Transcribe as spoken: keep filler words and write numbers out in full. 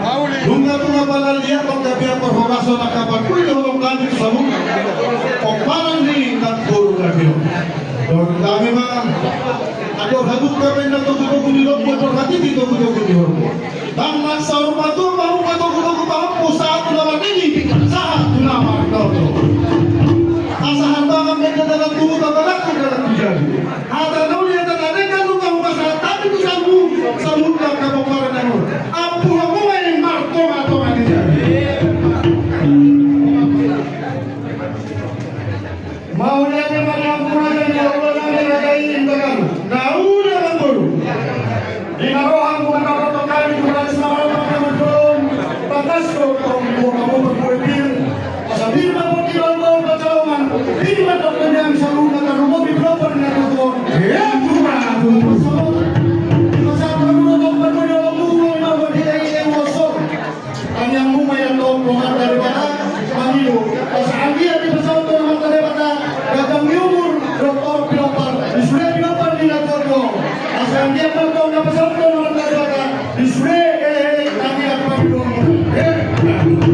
Nunga, nunga pala liat on gabe parhorasan angka parpudi, holong hami tu saluhut pomparan ni namboru nami on. Dohonon nami ma, andor halumpang ma inna togutogu ni lombu, andor hatiti togutogu ni horbo. Nang na saur matua ma hamu ma togutogu pahompu, sahat tu na marnini, sahat tu na marnono. Asa hatangan ma inna dalan tu huta, balaku dalan tu jabu. Hata na uli, hata na denggan, nunga hupasahat hami tu saluhut, saluhut angka pomparan nami on. Ampu hamu ma i martongatonga ni jabu. Mauliate ma di hamu raja ni hulahula nami, raja i Indakan. Na uli ma boru. Di na roham muna kapotong kami tu bagas na marompak na mandolom. Bagas do tong dua kamu berbuat pir. Asa pir ma poti balbal pajalongan. Pir ma tong kenyang saluhutna tarlumobi pinompar ni na tutuon. Iya, cuma tutuon. Di masa parlumobi pinompar ni na tutuon. Di masa parlumobi pinompar ni na tutuon. Tangiangmu ma i antong, Amanta Debata, mangido asa anggiat dipasaut Amanta Debata ganjang ni umur dohot pinompar di sude pinompar ni na tuatua on. Asa anggiat ma antong na pasaut Amanta Debata di sude